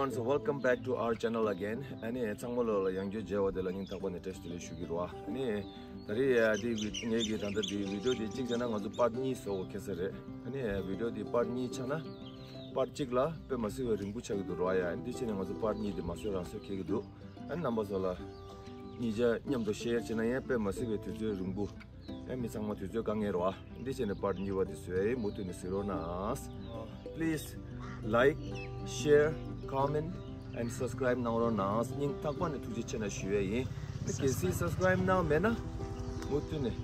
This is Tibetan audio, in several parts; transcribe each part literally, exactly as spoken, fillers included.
So welcome back to our channel again. ཨ་ནི་ཚང་མ་ལོ་ལ་ཡང་བསྐྱར་མཇལ་བ་དེ་ལ་སྙིང་ཐག་པ་ནས་བཀྲ་ཤིས་བདེ་ལེགས་ཞུ་གི་རེད་བ། ཨ་ནི་ད་རེས་ཡ་དེ་བི་ངེད་ཀྱི་ད་ལྟ་དེ་བི་ཌིའོ་དེ་གཅིག་བྱས་ན་ང་ཚོ་པར་གཉིས་བཟོ་དགོས་ཁེལ་ས་རེད། ཨ་ནི་བི་ཌིའོ་དེ་པར་གཉིས་ཆགས་ན་པར་གཅིག་ལ་དཔེ་མ་སྲིད་པའི་རིང་པོ་ཆགས་ཀྱི་འདུག་རེད་བ། ཡ་ཨ་ནི་དེ་བྱས་ནས་ང་ཚོ་པར་གཉིས་དེ་མ་བཟོས་རང་བཟོས་འཁེལ་གྱི་འདུག་ཨ་ནི་རྣམ་པ་ཚོ་ལ་གཉིས་ཆ་མཉམ་དུ་ཤེར་བྱས་ན་ཡང་དཔེ་མ་སྲིད་པའི་དུས་ཚོད་རིང་པོ། ཨེ་མི་ཚང་མ་དུས་ཚོད་དཀའ་ངལ་རེད་བ། འདི་བྱས་ནས་པར་གཉིས་པ་དེ་བཟོས་ཡ་ཡིན། མུ་མཐུད་ནས་གཟིགས་རོགས་གནང་། Please like, share, comment and subscribe གནང་རོགས་གནང་། སྙིང་ཐག་པ་ནས་ཐུགས་རྗེ་ཆེ་གནང་ཞུ་ཡ་ཡིན། གལ་སྲིད་སབ་སི་ཀ་རའིབ་གནང་མེད་ན་མུ་མཐུད་ནས་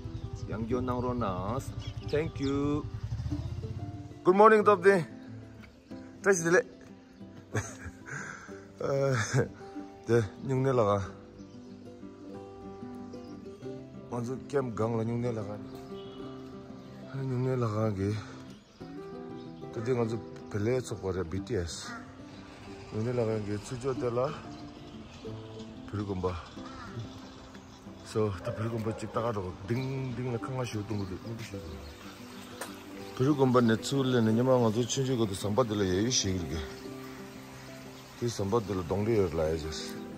ཡང་བསྐྱར་གནང་རོགས་གནང་། Thank you. Good morning, སྟོབས་ལྡན། བཀྲ་ཤིས་བདེ་ལེགས། དེ་སྨྱུང་གནས་ལྷ་ཁང་། ང་ཚོ་ཀེམ་སྒང་ལ་སྨྱུང་གནས་ལྷ་ཁང་། སྨྱུང་གནས་ལྷ་ཁང་གི། དེ་དེ་ང་ཚོ་བེ་ལེ་ཚོགས་པ་རེད། བི་ཊི་ཨེས། སྨྱུང་གནས་ལྷ་ཁང་གི་ཚུར་ཕྱོགས་དེ་ལ་བེ་རི་དགོན་པ། སོ་ད་བེ་རི་དགོན་པ་གཅིག་ལྟ་ག་འགྲོ། ལྡིང་ལྡིང་ལ་ཁང་ཁ་ཞིག་གཏོང་གི་འདུག་སྙིང་པོ་ཞིག་འདུག་བེ་རི་དགོན་པ་ནས་ཚུར་སླེབས་ནས་ཉི་མ་ང་ཚོ་ཆུང་ཆུང་སྐབས་དུ་ཟམ་པ་འདི་ལ་ཡ་ཡུལ་ཞིག་རེད། དེ་ཟམ་པ་འདི་ལ་གདོང་རིས་ཡོད་ལ་ཡ་ཅེས།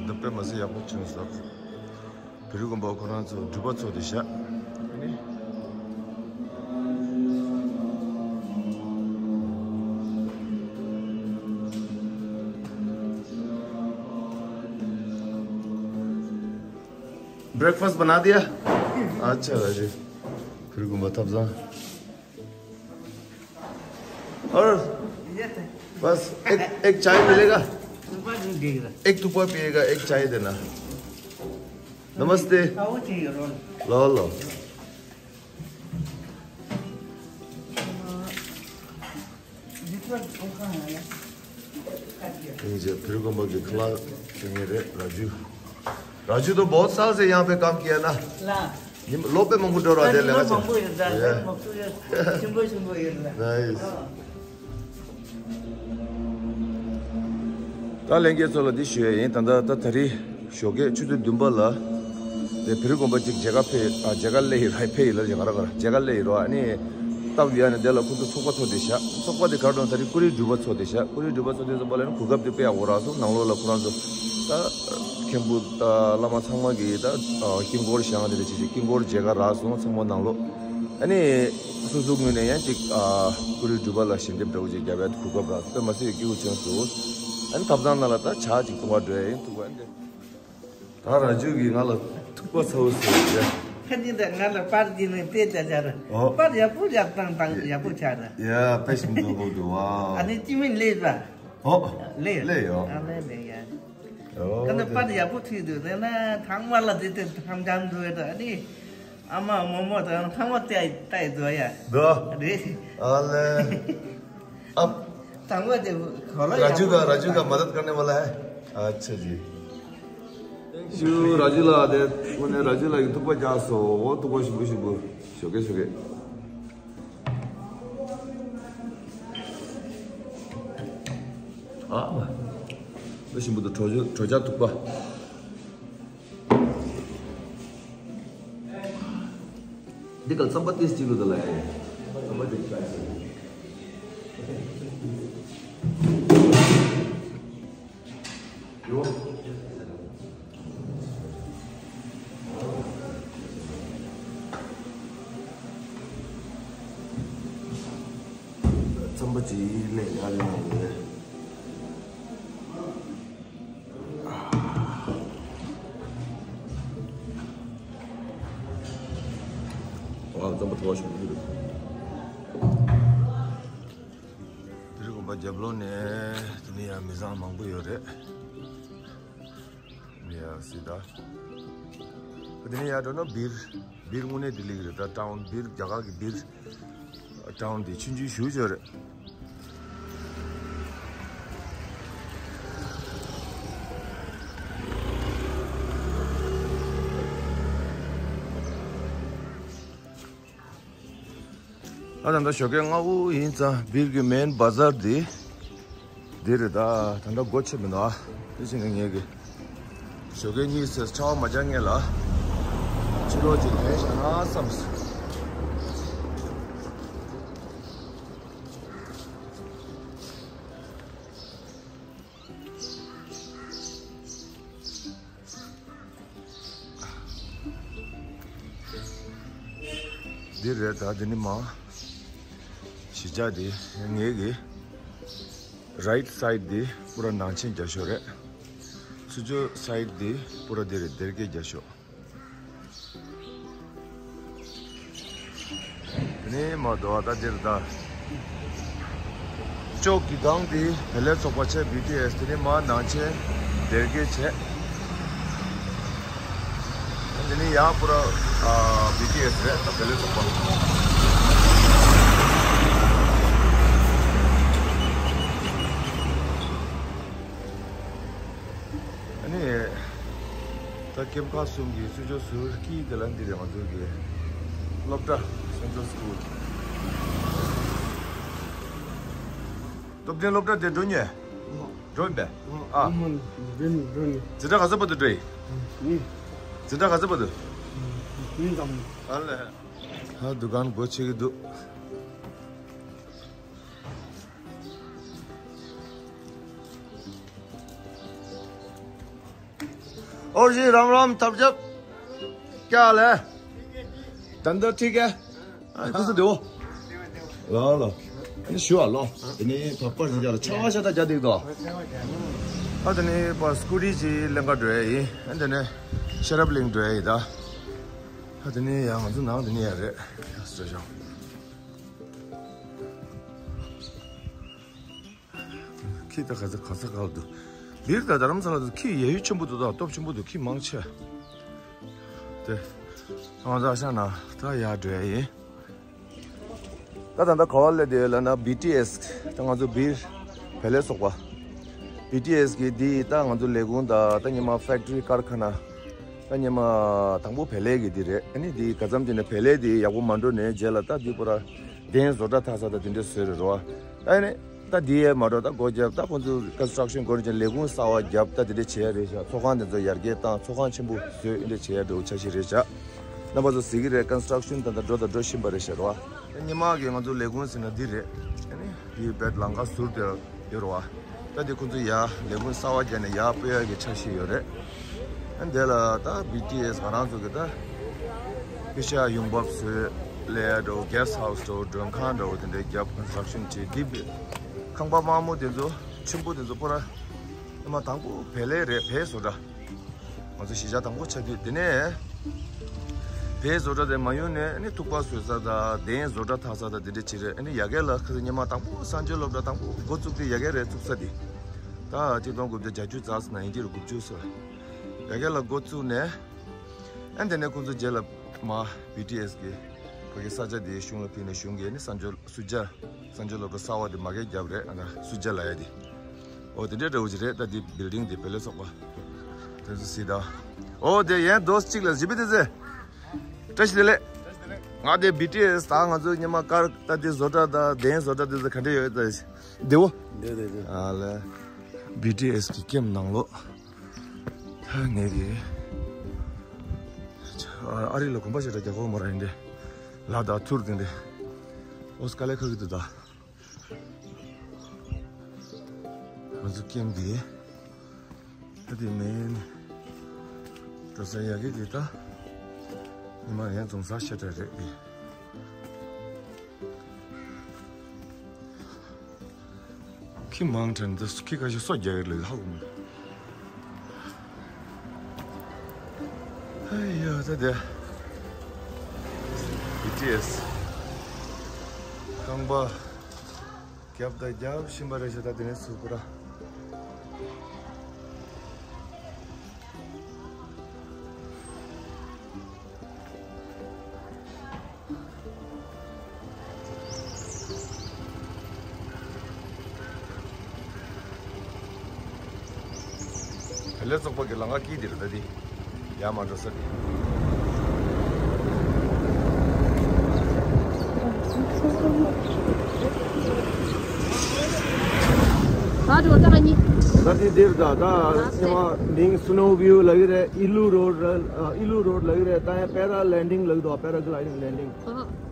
འདི་དཔེ་མ་སྲིད་ཡག་པོ་བྱུང་སོང་། བེ་རི་དགོན་པ་ཁོ་རང་ཚོ་སྒྲུབ་པ་ཚོགས་ཏེ་བཞག ब्रेकफास्ट बना दिया? अच्छा राजू। फिर घूमा था। और बस एक, एक चाय मिलेगा? एक थुप्पा पिएगा, एक चाय देना। नमस्ते। लो, लो। ཡིན་ཅེ་བེ་རི་དགོན་པ་གི་ཁ་ལག་མཁན་རེད། राजू। राजू तो बहुत साल से यहाँ पे काम किया ना। ལོ་དཔེ་མང་པོ་འགྲོ་ར་དེ་ལས་ཀ་བྱས། ཆེན་པོ་ཆེན་པོ་ཡོད་ར། ད་ལྷན་རྒྱས་ཚོ་ལ་འདི་ཞུ་ཡ་ཡིན། ད་ད་ད་ད་རེས་ཞོགས་ཀས་ཆུ་ཚོད་བདུན་པ་ལ་དེ་བེ་རི་དགོན་པ་གཅིག་མཇལ་ཁ་ཕེབས། ཨ་མཇལ་ཁ་སླེབས་ཡིན་ར། ཕེབས་ཡིན་ལ་ཡང་ག་ར་ག་ར་མཇལ་ཁ་སླེབས་ཡིན་ར། ཨ་ནི་སྟབས་ཡག་ནས་དེ་ལ་ཁོ་ཚོ་ཚོགས་པ་ཚོགས་ཏེ་བཞག་ཚོགས་པ་དེ་ག་རེ་ད་རེས་ཀུ་རེ་སྒྲུབ་པ་ཚོགས་ཏེ་བཞག་ཀུ་རེ་སྒྲུབ་པ་ཚོགས་ཏེ་ཚོགས་པ་ལ་ནི་གོ་སྐབས་དེ་དཔེ་ཡག་པོ་རག་སོང་། ནང་ལོགས་ལ་ཁོ་རང་ཚོ་ད་མཁན་པོ་ད་བླ་མ་ཚང་མ་གི་ད་དཀྱིལ་འཁོར་བཞེངས་དེ་འདྲ་བྱས་བྱས་དཀྱིལ་འཁོར་མཇལ་ཁ་རག་སོང་། ཚང་མ་ནང་ལོགས་ཨ་ནི་སོ་སོའི་ངོས་ནས་ཡང་ཅིག་ཨ་ཀུ་རེ་སྒྲུབ་པ་ལ་ཞལ་འདེབས་འདྲ་བོ་ཅིག་རྒྱབ་ཡ་གོ་སྐབས་རག་དཔེ་མ་སྲིད་སྐྱིད་པོ་བྱུང་སོང་། ཨ་ནི་ཐབ་ཚང་ནང་ལ་ད་ཇ་ཅིག་བཏུང་བ་འགྲོ་ཡ་ཡིན། ཐུག་པ་ཨ་ནི་ད་ར་ཇུ་གིས་ང་ལ་ཐུག་པ་ཚ་བོ་ཟེར་ཡ། ཁ་ཉིན་ད་ང་ལ་པར་འདི་ནས་དཔེ་ཆ་ཆ་ར། ཨོ། པར་ཡག་པོ་ཡག་དང་དང་ཡག་པོ་ཆ་ར། ཡ་དཔེ་ཞིམ་འདུག་གོ་འདུག་ཨ། ཨ་ནི་ཅི་མིན་ལེ་ར། ཨོ། ལེ། ལེ་ཡོ། ཨ་ལེ་ལེ་ཡ། ཨོ། ཀ་ན་པར་ཡག་པོ་ཐུག་འདུག་ལེ་ན་ཐང་མ་ལ་དེ་དེ་ཐང་ཅང་འདུག་ཨ་ནི། ཨ་མ་མོ་མོ་དང་ཐང་མ་བལྟ་བལྟ་འདུག་ཡ། འདུག་རེད། ཨ་ལེ། ཨ། राजू का, राजू का मदद करने वाला है। अच्छा जी। राजू ला दे, उन्हें राजू ला ཐུག་པ་རྒྱག་སོང་། ཐུག་པ་ཞིམ་པོ་ཞིམ་པོ། ཞོགས་ཀས་ཞོགས་ཀས། ཨ་མ། ཞིམ་པོ་འདུག་གྲོ་ཆ་ཐུག་པ། འདི་ག་རྩམ་པ་ཏོག་ཙམ་ལོས་ད་ལ་ཡ། རྩམ་པ་འདི་ཀྱི་ཀྱི་ཡོ། རྩམ་པ་ཅིག་ལས་ཡག་ལས་ན་ཡོད་རེད། ཨ་རྩམ་པ་ཐུག་པ་ཞིམ་པོ་འདུག་དེ་རིང་དགོན་པ་རྒྱབ་ལོགས་ནས་དེ་ནས་ཡང་མི་ཚང་མང་པོ་ཡོད་རེད། མི་ཡ་སི་ད། དེ་ནས་ཡར་འགྲོ་ན་སྦིར། སྦིར་དངོས་གནས་ལྡི་ལི་གི་རེད་ད། ཊའུན་སྦིར། རྒྱ་གར་གི་སྦིར། ཊའུན་དེ་ཆུང་ཆུང་ཞེ་པོ་ཅིག་རེད། ད་ད་ལྟ་ཞོགས་ཀས་སྔ་པོ་ཡིན་ཙང་སྦིར་གྱི་མེན་བ་ཛར་འདི་འདི་རེད་ད། ད་ལྟ་སྒོ་ཕྱེ་མི་འདུག་ཨ། དེ་བཞིན་ངས་ཀྱི་ཞོགས་ཀས་གཉིད་སད། ཆར་པ་མ་རྒྱག་སྔོན་ལ་ཕྱི་ལོགས་ཀྱི་དོན་བྱས་ན་བསམས། འདི་རེད་ད། འདི་ནི་མ་གཞིས་ཆགས་འདི་ངེད་ཀྱི་རའིཊ་སའིཌ་འདི་པུ་ར་ནང་ཆེན་རྒྱབ་ཕྱོགས་རེད། ཚུར་ཕྱོགས་སའིཌ་འདི་པུ་ར་འདི་རེད། སྡེ་དགེ་རྒྱབ་ཕྱོགས། དེ་ནས་མར་འགྲོ་བ་ད་འདིར་ད། ལྕོག་གི་སྒང་འདི་བལ་ལས་ཚོགས་པ་བྱས། བི་ཊི་ཨེས། དེ་ནས་མར་ནང་ཆེན་སྡེ་དགེ་བྱས། དེ་ནས་ཡར་པུ་ར་ཨ་བི་ཊི་ཨེས་རེད་ད། བལ་ལས་ཚོགས་པ། ཨ་ནི། ད་ཀེམ་ཁག་གསུམ་གྱི་ཚུར་ཕྱོགས་ཟུར་དཀྱིལ་དེ་ལ་འདི་རེད། ང་ཚོའི་གི་སློབ་གྲྭ། སེན་ཊྲལ་སི་ཀུལ། སྟོབས་ལྡན་སློབ་གྲྭ་དེ་འགྲོ་མྱོང་། འགྲོ་ཡིན་པས། ཨ། འཛིན་གྲྭ་ག་ཚོད་བར་དུ་འགྲོ་ཡིན། འཛིན་གྲྭ་ག་ཚོད་བར་དུ། ཨ་ལས། ད་འདུ་ཁང་སྒོ་ཕྱེ་གི་འདུག और जी राम राम। तब जब क्या हाल है? धंधा ठीक है? ཨ་ནི་ཁུ་སུ་དེའོ། ལ་ལ། ཨ་ནི་ཞུ་བ་ལོ། དེ་ནི་བག་པར་ཞིག་རྒྱག་ལ་ཆ་བ་ཤ་ད་རྒྱ་འདུག་དོ། ཨ་དེ་ནི་པ་སྐུ་རི་ཅིག་ལེན་ག་འགྲོ་ཡ་ཡིན། ཨ་དེ་ནི་ཤེས་རབ་གླིང་འགྲོ་ཡ་ཡིན་ད། ཨ་དེ་ནི་ཡང་ང་ཚོ་ནང་དེ་ནི་ཡ་རེད། ཡ་སོ་ཞང་། ཁྱི་ད་ག་ས་ག་ས་ག་ལ་འདུག་འདིར་ད་རྡ་རམ་ས་ལ་དུ་ཁྱི་ཡ་ཡུལ་ཆེན་པོ་འདུག་ད་སྟོབས་ཆེན་པོ་འདུག་ཁྱི་མང་ཆེ། དེ། ང་ཚ་ཤ་ན་ད་ཡར་འགྲོ་ཡ་ཡིན། ད་ད་ད་ག་བ་ལ་དེ་ལ་ན་བི་ཊི་ཨེས། ད་ང་ཚོ་སྦིར་བལ་ལས་ཚོགས་པ། བི་ཊི་ཨེས་གི་འདི་ད་ང་ཚོ་ལས་ཁུངས་ད་ད་ཉི་མ་ཕེག་ཊི་རི་ཀར་ཁ་ན། ད་ཉི་མ་དང་པོ་བལ་ལས་གི་འདི་རེད། ཨ་ནི་འདི་ག་ཙམ་དེ་ནས་བལ་ལས་འདི་ཡག་པོ་མ་འགྲོ་ནས་རྗེས་ལ་ད་འདི་པོ་ར་གདན་བཟོ་གྲྭ་ཐག་ས་ད་དེ་འདྲ་བཟོས་རེད་རོ། ཨ་ནི། ད་འདི་ཡས་མ་འགྲོ་ད་སྒོ་རྒྱབ་ད་ཁོང་ཚོ་ཀོན་སི་ཊྲག་ཤན་སྒོ་རྒྱབ་ལས་ཁུངས་གསར་བ་རྒྱབ་ད་དེ་འདྲ་བྱས་རེད་ཤག་ཚོགས་ཁང་དེ་ཚོ་ཡར་རྒྱས་བཏང་། ཚོགས་ཁང་ཆེན་པོ་བཟོས་འདི་འདྲ་བྱས་འགྲོ་འཆར་གཞི་རེད་ཤག་རྣམ་པ་ཚོ་གཟིགས་ཀྱི་རེད། ཀོན་སི་ཊྲག་ཤན་ད་ད་འགྲོ་ད་འགྲོ་བཞིན་པ་རེད་ཤག་རོ། ཉི་མ་གི་ང་ཚོ་ལས་ཁུངས་ཟེར་ན་འདི་རེད། ཨ་ནི་འདི་བེད་ལམ་ཁ་ཟུར་དེ་ཡོད་རོ། ད་འདི་ཁོང་ཚོ་ཡར་ལས་ཁུངས་གསར་བ་རྒྱབ་ནས་ཡར་སྤོ་ཡག་གི་འཆར་གཞི་ཡོད་རེད། ཨ་འདི་ལ་ད་བི་ཊི་ཨེས་ང་རང་ཚོ་གི་ད་པེ་ཤ་ཡོང་འབབ་བཟོས་ལས་འགྲོ། གེ་སི་ཊི་ཧའུ་སི་འགྲོ། མགྲོན་ཁང་འགྲོ། དེ་འདྲའི་རྒྱབ་ཀོན་སི་ཊྲག་ཤན་བྱས། འདི་ཁང་པ་དམར་མོ་དེ་ཚོ་ཆེན་པོ་དེ་ཚོ་པོ་ར་ཨ་མ་དང་པོ་བལ་ལས་རེད། བལ་བཟོ་གྲྭ། ང་ཚོ་གཞིས་ཆགས་དང་པོ་ཆགས་དུས་དེ་ནས་བལ་བཟོ་གྲྭ་དེ་མ་ཡོང་ནས་ཨ་ནི་ཐུག་པ་བཟོ་ས་དང་གདན་བཟོ་གྲྭ་ཐག་ས་དང་དེ་འདྲ་བྱེད་རེད། ཨ་ནི་ཡ་གི་ལ་ཁ་སང་ཉི་མ་དང་པོ་གསར་འབྱོར་སློབ་གྲྭ་དང་པོ་འགོ་བཙུགས་དུས་ཡ་གི་རེད་བཙུགས་ས་དེ། ད་གཅིག་སྟོང་དགུ་བརྒྱ་བརྒྱད་ཅུ་རྩ་ཟེར་ན་ཡིན་གྱི་རེད། དགུ་བཅུ་ཟེར་བ་ཡ་གི་ལ་འགོ་བཙུགས་ནས་ཨ་ནི་དེ་ནས་ཁོང་ཚོ་རྗེས་ལ་མ་བི་ཊི་ཨེས་གི་ ཕ་གི་ས་ཆ་དེའི་གཞུང་ལ་ཕུལ་ནས་གཞུང་གིས་ནི་གསང་སྤྱོད་སུ་ཇ་གསང་སྤྱོད་སློབ་གྲྭ་གསར་པ་དེ་མ་གི་རྒྱབ་རེད། ཨ་ན་སུ་ཇ་ལ་ཡ་དེ། ཨོ་དེ་འདྲའི་འདྲ་བོ་ཅིག་རེད། ད་དེ་བིལ་ཌིང་དེ་བེ་ལེ་ཚོགས་པ་དེ་ཚོ་སི་ད། ཨོ་དེ་ཡན་དོ་གཅིག་ལ་ཟི་བི་དེ་ཟེ། བཀྲ་ཤིས་བདེ་ལེགས། ང་དེ་བི་ཊི་ཨེས་ད་ང་ཚོ་ཉི་མ་ཀར་ད་དེ་བཟོ་གྲྭ་ད་དེ་བཟོ་གྲྭ་དེ་ཚོ་ག་འདྲ་ཡོད་ད་དེ་བོ། དེ་དེ་དེ། ཨ་ལ། བི་ཊི་ཨེས་གི་ཀེམ་ནང་ལོགས། ད་ངས་གི་ཨ་རི་ལ་གོམ་པ་ཞེ་དྲག་རྒྱག་གོ་མ་ར་ཡིན་ཏེ། ལ་དྭགས་ཐུར་དེ་འདྲ། ཨོ་སི་ཀ་ལེ་ཁ་གི་དུ་ད། ང་ཚོ་ཀེམ་དེ། ད་དེ་མིན། འགྲོ་ས་ཡག་གི་དེ་ད། ཉི་མ་ཡན་རྫོང་ས་ཞེ་དྲག་རེད་གི། ཁྱི་མང་དྲགས་འདི་ཁྱི་ཁ་ཤས་སོ་རྒྱག་གི་ལ་ཧ་གོ་མི། ཨ་ཡ་ད་དེ། བི་ཊི་ཨེས། རྐང་པ། རྒྱབ་དང་རྒྱབ་ཤིང་པ་རེ་ཞིག་ད་དེ་ནས་ཚུར་ཁོ་ར། བེ་ལེ་ཚོགས་པ་གི་ལམ་ཁ་དཀྱིལ་འདིར་ད་དེ། ཡར་མར་འགྲོ་ས་དེ། ད་འགྲོ་ད་ནི། ད་དེ་འདིར་ད་ད་ཉི་མ་མིང་སི་ནོ་བིའུ་ལབ་ཀྱི་རེད། ཨི་ལུ་རོ་ཌི་ཨི་ལུ་རོ་ཌི་ལབ་ཀྱི་རེད། ད་ཡང་པེ་ར་ལེན་ཌིང་ལབ་ཀྱི་འདུག་པེ་ར་གི་ལའི་ཌིང་ལེན་ཌིང་།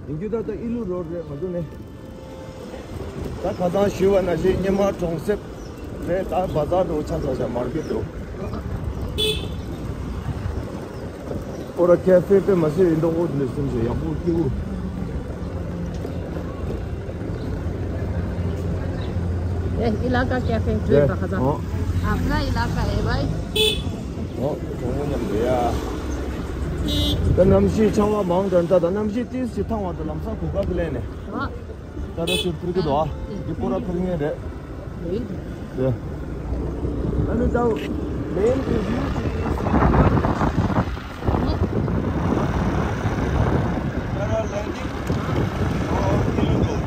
ཡིན་རྒྱུ་ད་ད་ཨི་ལུ་རོ་ཌི་རེད་ང་ཚོ་ནས། ད་ཁ་སང་ཞུས་པ་ནང་བཞིན་ཉི་མ་གྲོང་གསེབ་རེད། ད་བ་ཛར་འགྲོ་ཆ་ཚང་ཞག་མར་ཀེ་ཊི་འགྲོ། ཨོ་ར་ཀེ་ཧྥེ་དཔེ་མ་སྲིད་ཡིན་འདུག་ཨོ་དེ་འདྲ་སེམས་ཤིག་ཡག་པོ་སྐྱིད་པོ། ए इलाका कैफे जो है बखजा। अपना इलाका है भाई। ཨོ་གྲོང་པོ་མཉམ་དུ་ཡ། ད་གནམ་གཤིས་ཆར་པ་མང་དྲགས་ད་ད་གནམ་གཤིས་ཏིས་ཅིག་ཐང་བ་དང་ལམ་སང་གོ་སྐབས་ལེན་ནས། ད་ད་ཚུར་ཕུར་གི་འདུག་ཨ། འདི་སྐོར་ར་ཕུར་ངེས་རེད། རེད། རེད། ཨ་ནི་ད་མེན་གི་བིའུ་ཅིག་ཡིན། There are landing or illegal.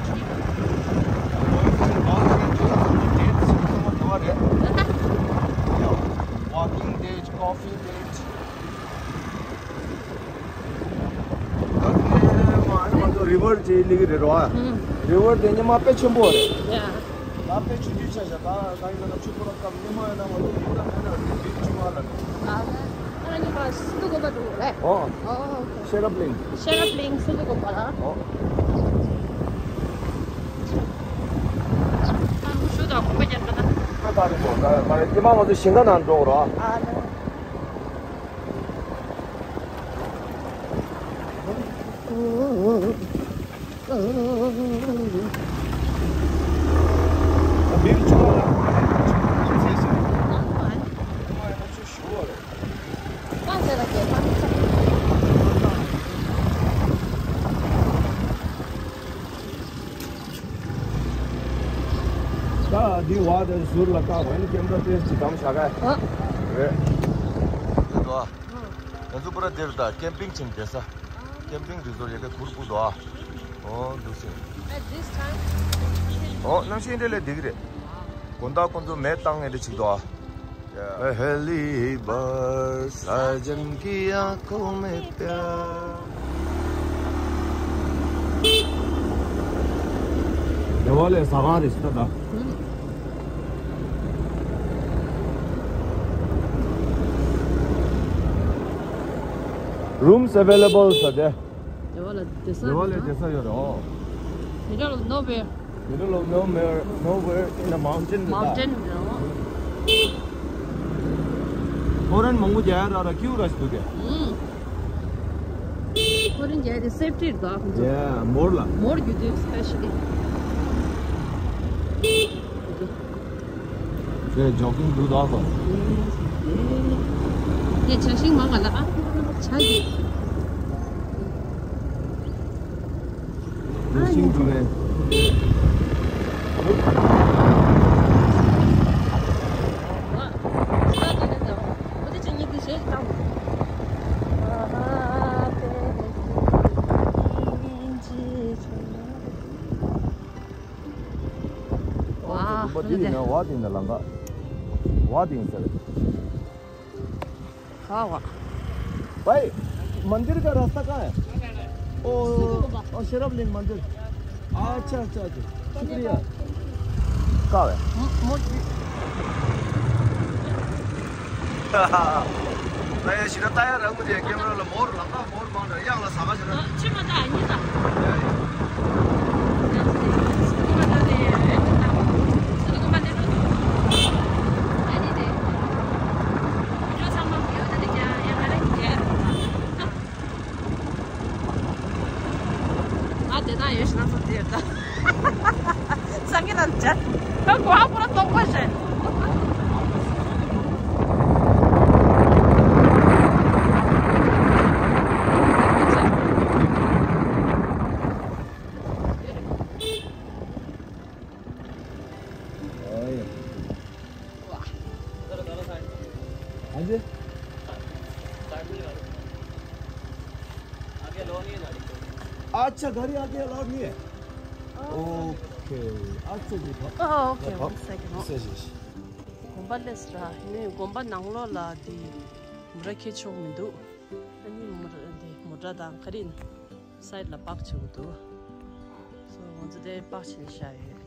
Walking days, coffee days. ད་དེ་མ་ང་ཚོ་རི་བར་ཅིག་སླེབས་ཀྱི་རེད་རོ། རི་བར་དེ་ཉི་མ་དཔེ་ཆེན་པོ་རེད། ཡ། ད་དཔེ་ཆུང་ཆུང་ཆ་བཞག་ད་ད་ཡིན་ན་ཆུ་ཁོ་ར་སྐབས་ཉི་མ་ཡིན་ན་ང་ཚོ་ཡིན་ན་ཧ་ན་རི་བར་ཆུང་བ་ལ་རེད། ཨ་ལ་ཨ་ལ་ཉི་མ་སུ་གོ་པ་འགྲོ་རེད། ཨོ། ཨོ། ཤེ་རབ་གླིང་། ཤེ་རབ་གླིང་སུ་གོ་པ་ལ། ཨོ། ཨ་ལུ་ཤུ་དང་གོམ་པ་རྒྱག་ག་ན། ད་ད་རེད་གོ་ད་མ་རེད་ཉི་མ་ང་ཚོ་ཞིང་ཁ་ནང་འགྲོ་རོ། ཨ་ལ། ད་འདི་བ་དེ་ཟུར་ལ་བཀག་པ་ཡིན་ཀེམ་ར་ཏོག་ཙམ་བསྡམས་བཞག་ག་ཨ། རེད། འདི་དོ། ང་ཚོ་པུ་ར་འདིར་ད་ཀེམ་པིང་བྱེད་བསྡད་ས། ཀེམ་པིང་རི་ཛོར་ཡ་གི་གུར་པུ་དོ། ཨོ་འདུག་སེ། At this time. ཨོ་གནམ་གཤིས་འདི་ལས་འདི་གི་རེད། དགོང་དག་ཁོང་ཚོ་མེ་བཏང་ངེས་འདྲ་ཅིག་དོ། पहली बार साजन की आंखों में प्यार। རེ་བ་ལས་ཟ་ཁང་རེད་ཟེར་ད། Rooms available ཟེར་ཏེ། རེ་བ་ལ་བསྡད་ས་རེ་བ་ལས་རེད་བསྡད་ས་ཡོད་རེད་ཨོ། Middle of nowhere. Middle of nowhere, nowhere in the mountain. Mountain རེད་ཨོ། ཕོ་རན་མང་པོ་རྒྱག་ཡ་ར་ར་ཁྱིའུ་ར་ཞིག་འདུག་གས། ཨུམ། ཕོ་རན་རྒྱག་ཡ་དེ་སེབ་ཊི་རེད་ཨ་ཁོང་ཚོ། Yeah མོར་ལ། མོར་རྒྱུ་དུས་སི་པེ་ཤ་ལི། དེ་ཇོག་གིང་འདུག་ད་ཧོ། དེ་ཇ་ཤིང་མང་ག་ལ་ཨ། ཇ་ཡི། ཇ་ཤིང་འདུག་རེད། འདི་ཡིན་ན་བ་དེ་ཡིན་ན་ལམ་ཁ། བ་དེ་ཡིན་ཟེར། ཁ་བ། भाई, मंदिर का रास्ता कहाँ है? ओ, ओ, शेरावलिंग मंदिर। अच्छा, अच्छा, अच्छा। शुक्रिया। कहाँ है? म-, म-, ད་ཡ་ཞིག་ན་ད་ཡ་རང་མི་དེ་ཀེམ་ར་ལ་མོར་ལམ་ཁ་མོར་མང་དྲགས་གཡང་ལ་ཟ་མ་བྱེད་ན། ཕྱི་མ་ད་ཨ་ནི་ད། ཡ་ཡ། ང་དེ་ན་ཡོད་ཤི་ན་སོ་དེ་ཡོད་ད། སང་གི་ན་འཇལ། ད་གོ་ཨ་པོ་ར་ཏོག་པ་ཤེ། हाँ जी। अच्छा, गाड़ी आगे अलाउड नहीं है। ओके। अच्छा जी। Okay, one second. དགོན་པ་སླེབས་ར། ནི་དགོན་པ་ནང་ལོགས་ལ་དེ་མོ་ཊ་འཁྱེར་ཆོག་མི་འདུག་ཨ་ནི་མོ་ཊ་དེ་མོ་ཊ་དང་ག་རེ་ཡིན། སའིཌ་ལ་པག་བྱེད་དགོས་འདུག་སོ་ང་ཚོ་དེ་པག་བྱེད་ནས་བཞག་ཡོད།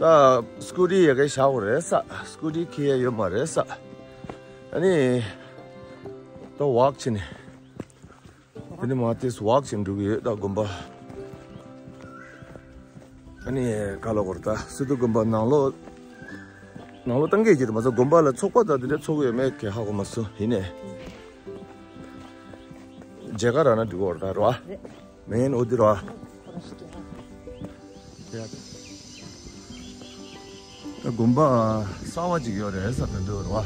ད་སྐུ་ཊི་ཡ་གི་བཞག་དགོས་རེད་ས། སྐུ་ཊི་འཁྱེར་ཡ་ཡོད་མ་རེད་ས། ཨ་ནི་ད་ཝག་བྱེད་ནས། དེ་ནས་མར་ཏོག་ཙམ་ཝག་བྱེད་འགྲོ་གི་ཡོད་ད་དགོན་པ། ཨ་ནི་ག་ལ་གོ་ར་ད་སི་ཏུ་དགོན་པ་ནང་ལོགས། ནང་ལོགས་བཏང་གི་ཡོད་ཀྱི་རེད་མ་ཚད་དགོན་པ་ལ་ཚོགས་པ་དང་དེ་འདྲ་ཚོགས་ཡོད་མེད་གི་ཧ་གོ་མ་སོང་ཡིན་ནའི། མཇལ་ཁ་རག་ན་འགྲིག་གོ་ར་ད་རེད་བ། མེན་འོ་དེ་རེད་བ། ད་དགོན་པ་གསར་བ་ཅིག་ཡོད་རེད་ས་དོན་དུ་རེད་བ།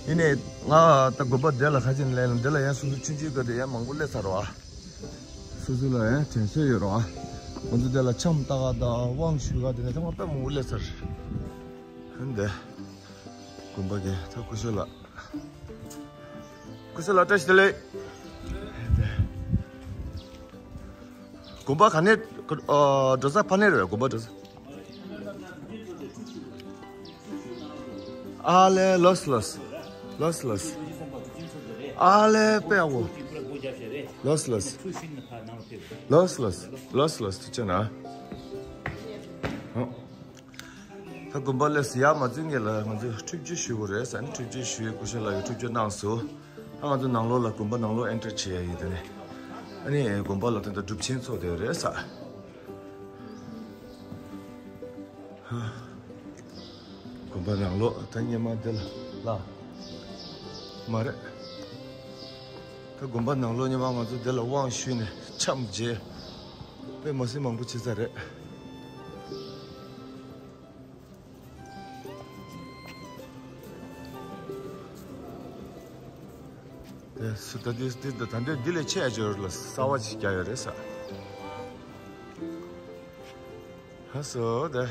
ཡིན་ནའི་ང་ད་དགོན་པ་དེ་ལ་ཁ་ཆེན་ལེན་ལ་འདི་ལ་ཡང་སོ་སོ་ཆུང་ཆུང་གི་དེ་ཡང་མང་པོ་སླེབས་ཚར་རེད་བ། སོ་སོ་ལ་ཡང་དྲན་གསོ་ཡོད་རེད་བ། ང་ཚོ་དེ་ལ་འཆམ་ལྟ་ག་དང་དབང་ཞུ་ག་དེ་ནས་ཚང་མ་དཔེ་མང་པོ་སླེབས་ཚར། ཧན་དེ། དགོན་པ་གི་ད་སྐུ་ཞབས་ལགས། སྐུ་ཞབས་ལགས་བཀྲ་ཤིས་བདེ་ལེགས། དགོན་པ་ག་ནས་འགྲོ་ས་ཕ་ནས་རེད་དགོན་པ་འགྲོ་ས། ཨ་ལེ་ལོས་ལོས། ལོས་ལོས། ཨ་ལེ་དཔེ་ཡག་པོ། ལོས་ལོས། ལོས་ལོས། ལོས་ལོས་ཐུགས་རྗེ་གནང་། ད་དགོན་པ་སླེབས་ཡག་མ་བཙུན་གྱི་ལ་ང་ཚོས་ཁྲུས་ཆུ་ཞུ་དགོས་རེད་ཟེར་ནས་ཁྲུས་ཆུ་ཞུས། སྐུ་ཞབས་ལགས་ཀྱིས་ཁྲུས་ཆུ་གནང་སོང་། ད་ང་ཚོ་ནང་ལོགས་ལ་དགོན་པ་ནང་ལོགས་ཨེན་ཊར་བྱེད་ཡ་ཡིན། དེ་ནས་ཨ་ནི་དགོན་པ་ལ་དེ་འདྲ་སྒྲུབ་ཆེན་ཚོགས་བསྡད་ཡོད་རེད་ས། དགོན་པ་ནང་ལོགས་ད་སྔོན་མ་འདི་ལ་ལ་མ་རེད། ད་དགོན་པ་ནང་ལོགས་སྔོན་མ་ང་ཚོ་འདི་ལ་དབང་ཞུས་ནས་འཆམ་བྱས་དཔེ་མ་སྲིད་མང་པོ་བྱེད་ས་རེད། དེ་སུ་ད་དེ་དེ་ད་འདོད་འདི་ལས་ཆེ་ཡ་འབྱོར་ལ་གསར་བ་ཅིག་རྒྱག་ཡོད་རེད་ས། ཧ་སོ་དེ།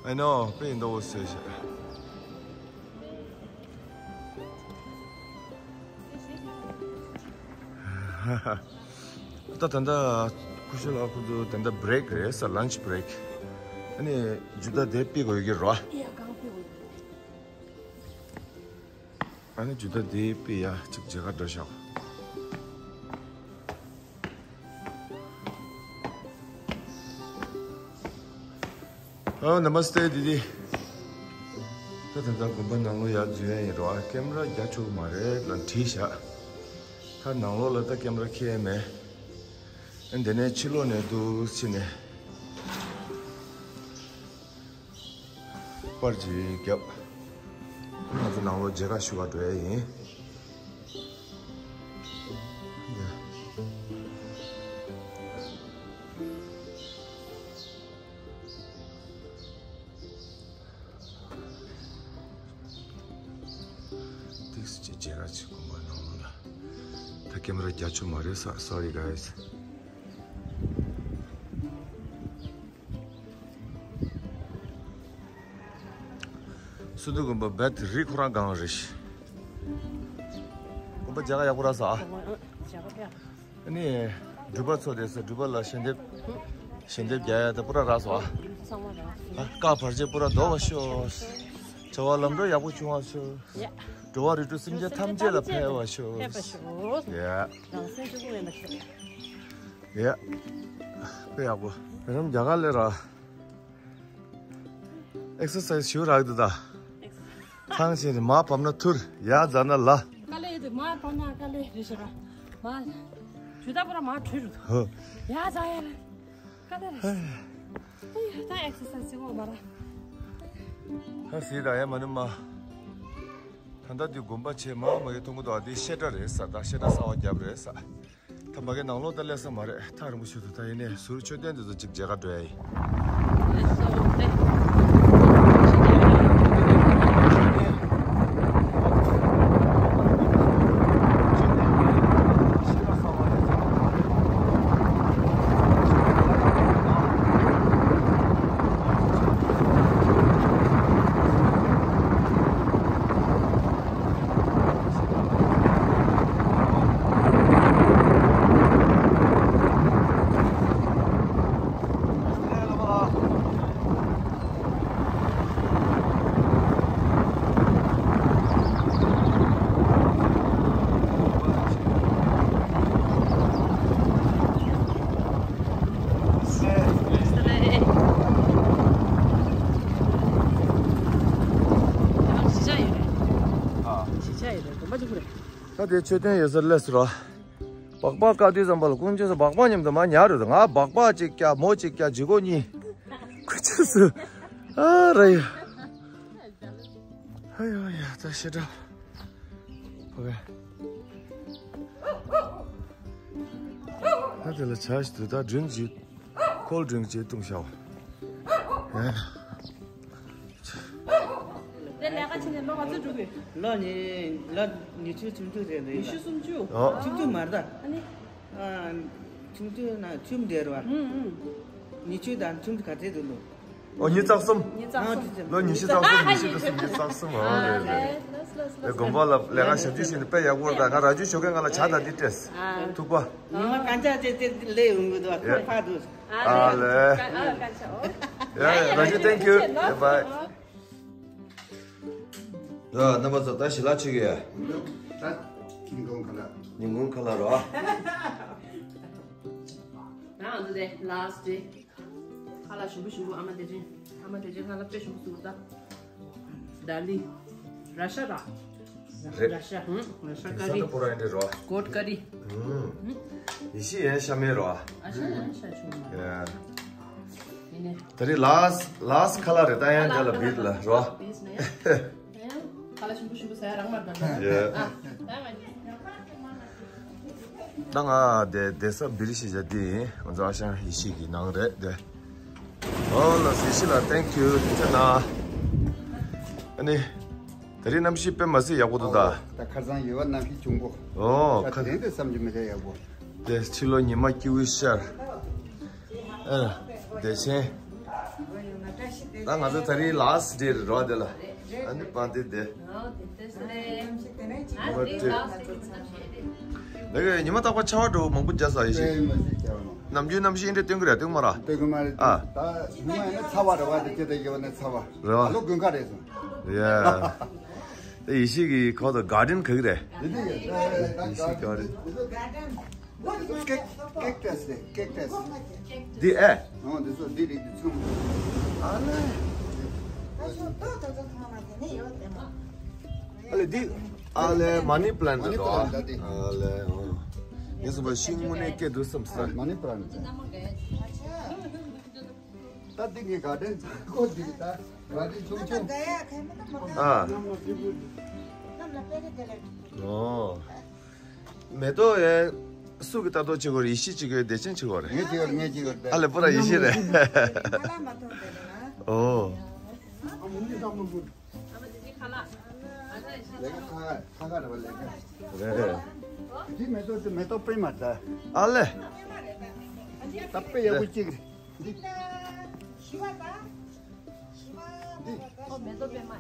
I know, དཔེ་ཡིན་མདོག་བོ་བཟོས་ཤག་ད་ད་ལྟ་སྐུ་ཞབས་ལགས་ཁོ་ཚོ་ད་ལྟ་བྷི་རེག་རེད་ས། ལན་ཆི་བྷི་རེག་ཨ་ནི་ཇུ་ད་དེ་པི་གོ་ཡོད་ཀྱི་རོ། ཨ་ནི་ཇུ་ད་དེ་པི་ཡ་ཅིག་མཇལ་ཁ་འགྲོ་ཤག་ཨ། Namaste དི་དི། ད་ད་ལྟ་དགོན་པ་ནང་ལོགས་ཡར་འཛུལ་ཡ་ཡིན་རོ། ཨ། ཀེམ་ར་རྒྱག་ཆོག་གི་མ་རེད་ལ་བྲིས་ཤག་ད་ནང་ལོགས་ལ་ད་ཀེམ་ར་འཁྱེར་ཡ་མེད། ཨ། འདི་ནས་ཕྱི་ལོགས་ནས་འདུག་ཕྱི་ནས། པར་ཅིག་བརྒྱབ། ང་ཚོ་ནང་ལོགས་མཇལ་ཁ་ཞུ་བར་འགྲོ་ཡ་ཡིན། ཏིག་ཙམ་ཅིག་མཇལ་ཁ་ཅིག་དགོན་པ་ནང་ལོགས་ལ། ད་ཀེམ་ར་རྒྱག་ཆོག་མ་རེད་ས། Sorry guys། སུ་འདུག་དགོན་པ་བེད་རི་ཁོ་རང་གང་རེད། དགོན་པ་མཇལ་ཁ་ཡག་པོ་རག་སོང་ཨ། ཨ་ནི། འབྲུག་པ་ཚོ་དེ་ཚོ་འབྲུག་པ་ལ་ཞལ་འདེབས། ཞལ་འདེབས་རྒྱག་ཡ་དེ་པུ་ར་རག་སོང་ཨ། ཚང་མ་རག་སོང་། ཨ་བཀའ་བར་ཆད་པུ་ར་བཟློག་པ་ཤོག་བྱ་བ་ལམ་འགྲོ་ཡག་པོ་བྱུང་བ་ཤོག་ཡ། འགྲོ་བ་རིགས་དྲུག་སེམས་ཅན་ཐམས་ཅད་ལ་ཕན་པ་ཤོག་ཕན་པ་ཤོག་ཡ། རང་སེམས་གཅིག་པུ་མེད་པ་ཤོག་ཡ། དཔེ་ཡག་པོ། རི་རབ་རྒྱ་གར་ལས་ར། ཨེག་སར་སའི་ཛི་ཞུ་རག་འདུག་ད། ཐང་ཆེན་རེད། མར་བབས་ན་ཐུར། ཡར་འཛེགས་ན་ལ། དཀའ་ལས་ཡོད་དུས་མར་བབས་ན་དཀའ་ལས་རེད་ཤག་ར། མར། དུས་ད་བར་ར་མར་བྲོས་རུ་འདུག་ཧོ། ཡར་འཛེགས་ཡ་ར། དཀའ་ལས་རེད། ཨེ་ད་ཨེག་སར་སའི་ཛི་བྱེད་དགོས་མ་ར། ཧ་སི་ད་ཡ་མ་ནི་མ། ད་ལྟ་དུས་དགོན་པ་ཆེ་མ་མ་གི་མཐོང་གི་འདུག་ཨ་དེ་བཤད་གྲྭ་རེད་ས། ད་བཤད་གྲྭ་གསར་པ་བརྒྱབ་རེད་ས། ད་མ་གི་ནང་ལོགས་ད་སླེབས་ས་མ་རེད། ཐག་རིང་པོ་ཞིག་འདུག་ད་ཡིན་ནའི་ཟུར་མཆོད་རྟེན་འདི་ཚོ་གཅིག་མཇལ་ཁ་འགྲོ་ཡ་ཡིན། ད་དེ་མཆོད་རྟེན་ཡོད་སར་སླེབས་སོང་ར། སྦག་སྦག་བཀག་དུས་ཙམ་པ་ལ་དཀོན་མཆོག་གསུམ་སྦག་སྦག་མཉམ་དུ་མར་ཉལ་རེད། ང་སྦག་སྦག་གཅིག་བཀྱག་མོ་གཅིག་བཀྱག་ལྗིད་ཁོག་གཉིས། དཀོན་མཆོག་གསུམ། ཨ་ར་ཡ། ཨ་ཡ་ཡ་ད་ཤི་དྲགས། ཕ་གི། ད་དེ་ལ་བྱ་ཞིག་འདུག་ད་སྒྲིང་ཅིག་ཁོལ་ཌི་རིང་ཅིག་བཏུང་བྱའོ། ཡ། དེ་ལས་ཀ་བྱེད་ནས་ལོ་ག་ཚོད་འགྲོ་གི། ལོ་ཉི་ལོ་ཉི་ཤུ་སུམ་ཅུ་རེད་འདུག་ཉི་ཤུ་སུམ་ཅུ། ཨོ། ཆུང་ཆུང་མ་རེད་ད། ཨ་ནི། ཨ། ཆུང་ཆུང་ན་ཆུང་འདྲ་རེད་བ། ཨུ་ཨུ། ཉི་ཤུ་དང་ཆུང་ཆུང་ག་ཚད་འདུག་ལོ། ཨོ་ཉི་ཤུ་རྩ་གསུམ། ཉི་ཤུ་རྩ་གསུམ། ལོ་ཉི་ཤུ་རྩ་གསུམ། ཉི་ཤུ་རྩ་གསུམ། ཉི་ཤུ་རྩ་གསུམ། ཨོ་རེད་རེད། ཨེ་དགོན་པ་ལ་ལས་ཀ་ཞབས་ཕྱི་བྱས་ནས་དཔེ་ཡག་པོ་རེད་ད། ང་ར་ཇུ་ཞོགས་ཀས་ང་ལ་ཇ་དང་འདི་སྤྲད། ཨ། ཐུག་པ། ཉི་མ་གང་ཆགས་ཅེས་ཅེས་ལས་ཡོང་གི་འདུག་ཁོ་ཕར་འདུག་ཨ་ལས། ཨ་ལས། ཨ་ལས། ཡ་ཡ་ར་ཇུ། Thank you. Bye. ར་རྣམ་པ་ཚོ་ད་ཞི་ལ་ཆུ་གི། ད་ཉིན་གུང་ཁ་ལག་ཉིན་གུང་ཁ་ལག་རོ། ད་ང་ཚོ་དེ་last day། ཁ་ལག་ཞིམ་པོ་ཞིམ་པོ། ཨ་མ་བདེ་ཆེན། ཨ་མ་བདེ་ཆེན་ཁ་ལག་དཔེ་ཞིམ་པོ་བཟོས་འདུག་ད་ལི། ར་ཤ་ར། རེད། ར་ཤ། ཧུམ། ར་ཤ་ཀ་རི། ས་ཏོ་པོ་ར་འདི་རོ། གོཊ་ཀ་རི། ཧུམ། ཡེ་ཤེས་ཡན་ཤ་མེད་རོ། ཨ་ཤ་ཡན་ཤ་ཆུ་མ། ཡ། ཡིན་ནས། ད་རེས་last last ཁ་ལག་རེད། ད་ཡང་འདི་ལ་བིད་ལ་རོ། བིད་ནས། ཁ་ལག་ཞིམ་པོ་ཞིམ་པོ་ཟ་ཡ་རག་མ་རེད་ད། ཡ། ཨ། ད་ང་དེ་བསྡད་ས་བིར་ཤི་ཇ་དེ་ཡིན། ང་ཚོ་ཨ་ཞང་ཡེ་ཤེས་ཀྱི་ནང་རེད་དེ། ཨོ་ལ་ཡེ་ཤེས་ལ་thank you། དེ་ཚོ་ན། ཨ་ནི། ད་རེས་གནམ་གཤིས་དཔེ་མ་སྲིད་ཡག་པོ་འདུག་ད། ད་ཁ་སང་ཡོད་པ་གནམ་གཤིས་བྱུང་པོ། ཨོ་ད་ཁ། དེ་རིང་དེ་བསམ་གྱིས་མི་ཁྱབ་ཡག་པོ། དེ་ཕྱི་ལོ་ཉི་མ་སྐྱིད་པོ་ཤར། ཨ། བདེ་ཆེན། ད་ང་ཚོ་ད་རེས་last day རེད་རོ་དེ་ལ། ཨ་ནི་པང་དེ་དེ། ལ་གི་ཉི་མ་རྟག་པར་ཆར་པ་འདྲ་པོ་མང་པོ་རྒྱག་ས་ཡེ་ཤེས། ནམ་རྒྱུན་གནམ་གཤིས་འདི་འདྲ་སྟོན་གི་རེད་སྟོན་གི་མ་རེད། སྟོན་གི་མ་རེད། ཨ། ད་ཉི་མ་ཡིན་ན་ཚ་བ་རེད་བ། དེ་ཁྱེད་དེ་ཡོད་ན་ཚ་བ་རེད་བ། ད་ལོ་དགུན་ཁ་རེད་སོང་། ཡ། དེ་ཡེ་ཤེས་ཀྱི་ཁོ་ད་garden ག་གི་རེད། དེ་དེ་ཡོད་ད་ཡེ་ཤེས་garden། Cactus, cactus. འདི་ཨེ། ཨོ་འདི་ཚོ་འདི་རིགས་འདི་ཚང་མ། ཨ་ལེ། ཨ་ལེ་འདི། ཨ་ལེ་money plant འདི། ཨ་ལེ། ཨོ། ངས་སུ་བ་ཤིང་དངོས་གནས་སྐྱེ་འདུག་བསམ་ས། Money plant། ད་འདི་ངའི་garden ཁོ་འདི་ད་garden ཆུང་ཆུང་། ཨ། ཨོ། མེ་ཏོག་ཡ། སུ་གི་ལྟ་རྟོག་བྱེད་དགོས་རེད། ཡེ་ཤེས་བྱེད་དགོས་རེད། བདེ་ཆེན་བྱེད་དགོས་རེད། ངས་བྱེད་དགོས་རེད། ངས་བྱེད་དགོས་རེད། ཨ་ལེ་པུ་ར་ཡེ་ཤེས་རེད། ཨོ། ལས་ཀ་ཁག་ཁག་རེད་པ། ལས་ཀ་རེད་རེད། འདི་མེ་ཏོག་དེ་མེ་ཏོག་དཔེ་མ་རེད། ཨ་ལེ། ད་དཔེ་ཡག་པོ་གཅིག་རེད། འདི། འདི།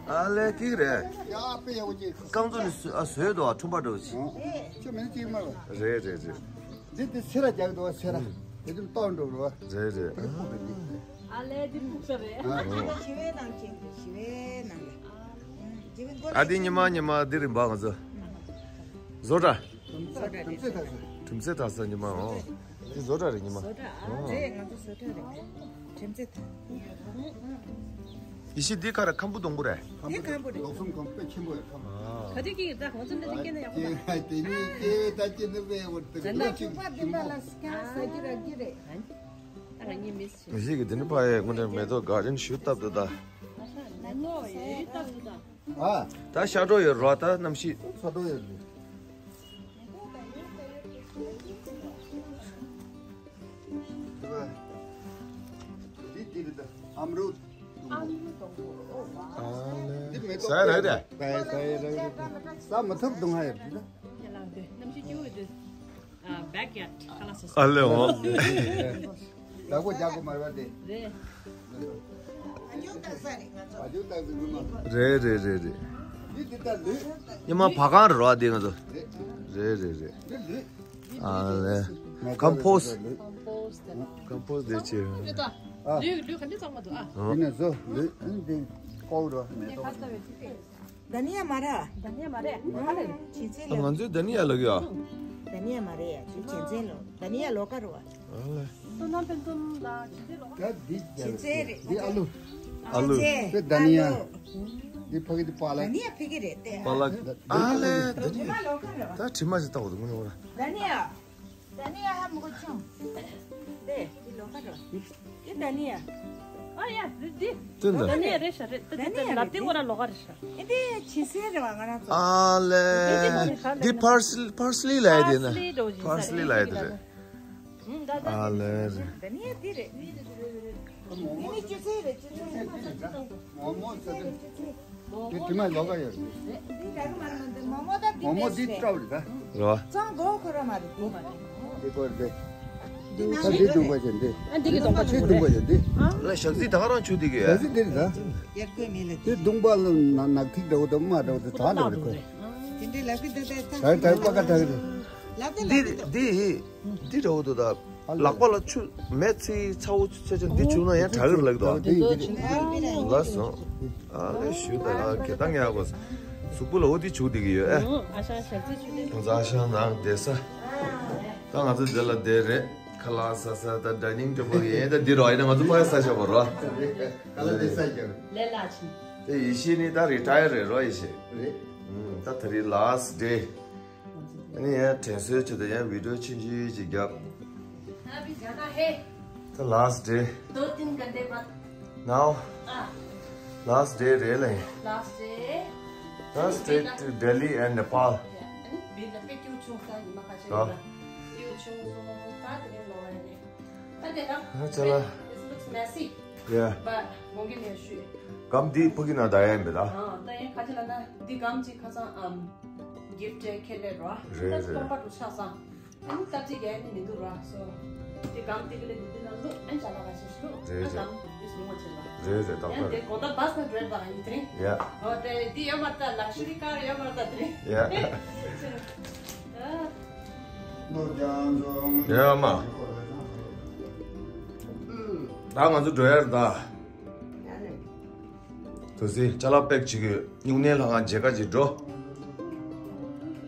ཨ་ལེ་ཀིག་རེད། ཡ་དཔེ་ཡག་པོ་གཅིག་རྐང་བཙུགས་ནས་བཟོས་ཨ་བཟོས་འདུག་ཨ་ཁྲོན་པ་འདྲ་པོ་ཞིག་ཨོ། ཁྱོད་མེད་ན་གཅིག་མ་རེད། རེད་རེད་རེད། དེ་དེ་སེ་ར་རྒྱག་འདུག་བ། སེ་ར་དེ་དུ་ཏོག་འགྲོ་རོ། རེད་རེད། དེ་ཕུག་རེད་འདི། ཨ་ལས་འདི་ཕུག་ས་རེད། ཞི་བའི་ནང་ཅན་དུ་ཞི་བའི་ནང་ལ། ཨ་འདི་ཉི་མ་ཉི་མ་འདི་རིམ་པ་ང་ཚོ་བཟོ་གྲྭ། གྲུམ་ཚེ་ཐ་ས། གྲུམ་ཚེ་ཐ་ས་ཉི་མ། འོ། འདི་བཟོ་གྲྭ་རེད་ཉི་མ། བཟོ་གྲྭ། ཨ་རེད། ང་ཚོ་བཟོ་གྲྭ་རེད། གྲུམ་ཚེ་ཐ། ཡེ་ཤེས་འདི་ག་རེ། ཁམ་བུ་སྡོང་པོ་རེད། འདི་ཁམ་བུ་རེད། ལོག་སུམ་ཁམ་དཔེ་ཆེན་པོ་ཡོད་ཁམ། ཨ། ག་དུས་ཀྱི་ད་ཁོང་ཚོ་འདི་སྐྱེ་ན་ཡག་པོ་ད། དེ་ནི་སྐྱེ་ད་སྐྱེ་ནི་དཔེ་བར་དུ་ད་ལོ་ཅིག་ཁྱུག་པ་འདི་འདྲ་ལ་སྐྱ་ས་ཀྱི་ར་ཀྱི་རེད། ད་ང་གཉིས་མི་སྲིད། ཡེ་ཤེས་ཀྱི་དེ་ནི་ཕ་ཡས་དངོས་གནས་མེ་ཏོག་ག་རིན་ཞུ་སྟབས་དུ་ད། ནོ་ཡེ་སྟབས་དུ་ད། ཨ། ད་ཤ་གྲོག་ཡོད་རོ། ད་གནམ་གཤིས། ཤ་གྲོག་ཡོད་རེད། འདི་འདི་རེད་ད། ཨམ་རུ། ཨ་ལེ། འདི་མེ་ཏོག་ཟ་རེད་རེད། ཟ་ཟ་རེད་རེད། ཟ་མ་ཐུབ་དུང་ཧ་ཡོད་རེད་ད། གནམ་གཤིས་སྐྱིད་པོ་ཡོད་དུས། ཨ་ལེ་འོ། ད་གོ་རྒྱག་གོ་མ་རེད་དེ། རེད། རེད་རེད་རེད་རེད། འདི་ད་ལུས། ཉི་མ་བ་གང་རེད་རོ་དེ་ང་ཚོ། རེད་རེད་རེད། འདི་ལུས། ཨ་ལེ། ཁམ་པོ་སི། ཁམ་པོ་སི་དེ་ཆེ། ལུས་ད། ལུས་ལུས་ག་འདྲ་གཙང་མ་འདུག་ཨ། འདི་ནས་བཟོ་ལུས་འདི་ཀོ་རོ་མེ་ཏོག་ད་ནི་ཡ་མ་རེད། ད་ནི་ཡ་མ་རེད། ཨ། ང་ཚོས་ད་ནི་ཡ་ལབ་ཡ། ད་ནི་ཡ་མ་རེད་ཡ། ཆུ་ཆེན་ཆེན་ལོ། ད་ནི་ཡ་ལོ་ཀ་རུ་བ། ཨ་ལེ། ཏོ་ནམ་པན་ཏོན་ད་ཆུ་ཆེན་ལོ་ཀ། ད་འདི་ཆུ་ཆེན་རེད། འདི་ཨ་ལུ། ཨ་ལུ། ཆུ་ཆེན། དེ་ད་ནི་ཡ། ཨ་ལུ། འདི་ཕ་གི་འདི་པ་ལ། ད་ནི་ཡ་ཕ་གི་རེད་དེ། པ་ལ། ཨ་ལེ། ད་ནི་ཡ། ད་དྲི་མ་ཞིག་བཏགས་འདུག་ངོ་ནི་འོ་ར། ད་ནི་ཡ། ད་ནི་ཡ་ཧ་མ་གོ་ཆུང་། དེ་འདི་ལོ་ཀ་རོ། འདི་ད་ནི་ཡ། ཨ་ཡ་འདི་འདི། དེ་འདི། ད་ནི་ཡ་རེད་ཤ་རེད། ད་ད་ནི་ཡ་ལབ་དེ་འོ་ར་ལོ་ཀ་རེད་ཤ། འདི་ཆི་སེ་རེད་བ་ང་རང་ཚོ། ཨ་ལེ། འདི་པར་སི་པར་སི་ལི་ལབ་ཡ་དེ་ན། པར་སི་ལི་ལབ་ཡ་དེ་རེད། ཨ་ལེ་རེད། ད་ནི་ཡ་འདི་རེད། འདི་ནི་ཆི་སེ་རེད། ཆི་སེ་རེད། མོག་མོག་ཟེར་ཏེ། དེ་དྲི་མ་ལོ་ཀ་ཡོད་རེད། མོག་མོག་འདི་སྤྲ་བ་རེད་ད། རེད་བ། གཙང་གོ་ཁོ་ར་མ་རེད། འདི་མ་རེད། འདི་ཀོ་རེད། ད་འདི་བརྡུངས་པ་བྱས་འདི། ཨ་འདི་གི་བརྡུངས་པ་འདི་བརྡུངས་པ་བྱས་འདི། ལ་ཞག་རྩི་ད་ག་རང་ཆུ་འདི་གི་ཞག་རྩི་འདི་རེད་ད། ཡར་བཀོད་མེད་ལ་དེ། བརྡུངས་པ་ལ་ནག་ཐིག་འདྲ་བོ་དང་དམར་འདྲ་བོ་དེ་དག་འདྲ་བོ་རེད་ཁོ། དེ་འདྲའི་ལབ་གི་འདུག་ད། ད་ད་པ་ཀ་ད་གི་རེད། ལབ་ད་ལབ་གི་འདུག། འདི་འདི་འདྲ་བོ་འདུག་ད། ལག་པ་ལ་ཆུ་མེ་ཚིག་ཚ་བོ་ཆེ་ཆེ་འདི་བྱུག་ན་ཡང་དྲག་གི་རེད་ལབ་འདུག། ལ་སོང་། ཨ་ལེ་ཞུ་ད་ཨ་གེ་ད་ངས་ཨ་གོ། གཟུགས་པོ་ལ་འོ་འདི་བྱུག་བསྡད་ཀྱི་ཡོད་ཨེ། ཨ་ཞང་ཞག་རྩི་ཆུ་ལེན། ང་ཚོ་ཨ་ཞང་ནང་བསྡད་ས། ད་ང་ཚོ་འདི་ལ་བསྡད་རེད། ཁ་ལག་ཟ་ས་ད་ཌའི་ནིང་ཊེ་བལ་ཡིན་ད་འདི་རོ་ཡིན་ན་ང་ཚོ་ཕ་ཡ་ས་ཞབས་པ་རོ། ཁ་ལག་འདི་ས་རྒྱབ། ལས་ལ་ཕྱིན། དེ་ཡེ་ཤེས་ནི་ད་རི་ཊ་ཡར་རེད་རོ་ཡེ་ཤེས། རེད། ཨུམ་ད་ད་རེས་ལཱ་སི་ཊི་ཌེ། ཨ་ནི་ཡང་དྲན་གསོའི་ཆེད་དུ་ཡང་བི་ཌི་ཡོ་ཆུང་ཆུང་ཅིག་བརྒྱབ། अभी जाना है। The last day। दो तीन घंटे बाद। Now। हाँ। Last day རེད་ལེ། Last day। Last day to Delhi and Nepal। ཡ། ཨ་ནི་བི་ལ་པེ་ཀྱུ་ཆུང་ས་ཉི་མ་ཁ་ཤས་ཡོད་ལ། ཀྱུ་ཆུང་སོང་ད་དེ་ནས་ལོ་བ་ཡ་ནས། ད་དེ་ན། ཨ་ཅེ་ལ། It looks messy། Yeah. But ངོ་གི་ནས་ཞུས། སྒམ་འདི་ཕ་གི་ན་ད་ཡ་ཡིན་པས་ད། ཨ་ད་ཡ་ཁ་ཅེ་ལ་ན་འདི་སྒམ་ཅིག་ཁ་སང་ཨམ། གིཕ་ཊི་ཁྱེར་སླེབས་རོ། རེད་རེད། ད་སྟོང་པ་དུ་ཆགས་སང་། ཨ་ནི་སྟབས་གཅིག་ཡ་ནི་མི་འདུག་རོ་སོ། དེ་གམ་དེ་གི་ལས་འདི་དེ་ན་ལུ་ཨན་ཅ་ལ་ག་ཤེས་ལུ། རེད་རེད། ཨན་གམ་དེ་སུ་མ་ཆེ་ལ། རེད་རེད་ད་ཡ་ཁོ་དེ་རེད། གོ་ད་བཱས་ན་འགྲོ་ཡ་ད་ཡིན་དེ་རིང་། ཡ། ཨོ་དེ་དེ་ཡོད་མ་ད་ལག་ཤ་རི་ཀར་ཡོད་མ་ད་དེ་རིང་། ཡ། ཨ། ཡ་མ། ད་ང་ཚོ་འགྲོ་ཡ་རེད་ད། དུ་སི་ཅ་ལག་པེག་བྱེད་ཀྱི་སྨྱུང་གནས་ལྷ་ཁང་མཇལ་ཁ་ཅིག་འགྲོ།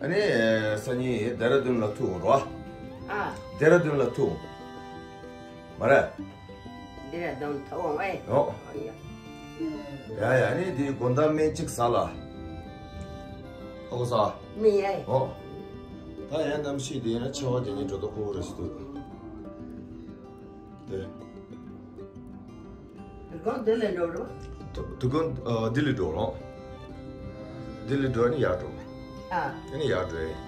ཨ་ནི་སང་ཉིན་ལྡེ་ར་ལྡུན་ལ་ཐུག་འོང་རོ། ཨ། ལྡེ་ར་ལྡུན་ལ་ཐུག་འོང་། མ་རེད། ལྡེ་ར་ལྡུན་ཐུག་འོང་ཨེ། ཨོ། ཨོ་ཡ། ཡ་ཡ་ཨ་ནི་དེ་དགོང་དག་སྨན་གཅིག་ཟ་ལ། ཨ་ཁུ་ཟ། མི་ཡ། ཨོ། ད་ཡང་གནམ་གཤིས་དེ་ཡིན་ན་ཆར་པ་དེ་ཉིད་འགྲོ་ལྡོག་ཁོ་བོ་རེ་ཞིག་འདུག། དེ། དུ་དགོང་ལྡི་ལི་འགྲོ་རོགས། དུ་དུ་དགོང་ཨ་ལྡི་ལི་འགྲོ་རོགས། ལྡི་ལི་འགྲོ་ནི་ཡར་འགྲོ། ཨ། ཨ་ནི་ཡར་འགྲོ་ཡིན།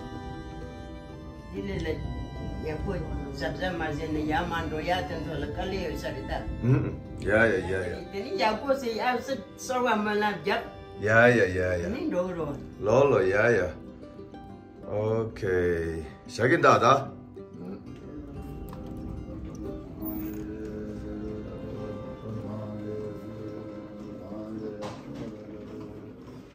ལྡི་ལི་ལ་ཡག་པོ་གཟབ་གཟབ་མ་བྱས་ན་ཡར་མར་འགྲོ་ཡ་དེ་ཚོ་ལ་དཀའ་ལས་ཡོད་ས་རེད་ད། ཨུམ། ཡ་ཡ་ཡ་ཡ། དེ་ནི་ཡག་པོ་ཟེར་ཡ་སི་གསོལ་བ་སྨོན་ལམ་བརྒྱབ། ཡ་ཡ་ཡ་ཡ། དེ་ནི་འགྲོ་གི་རོགས། ལོ་ལོ་ཡ་ཡ། ཨོ་ཁེ། ཞག་གི་འདའ་ད།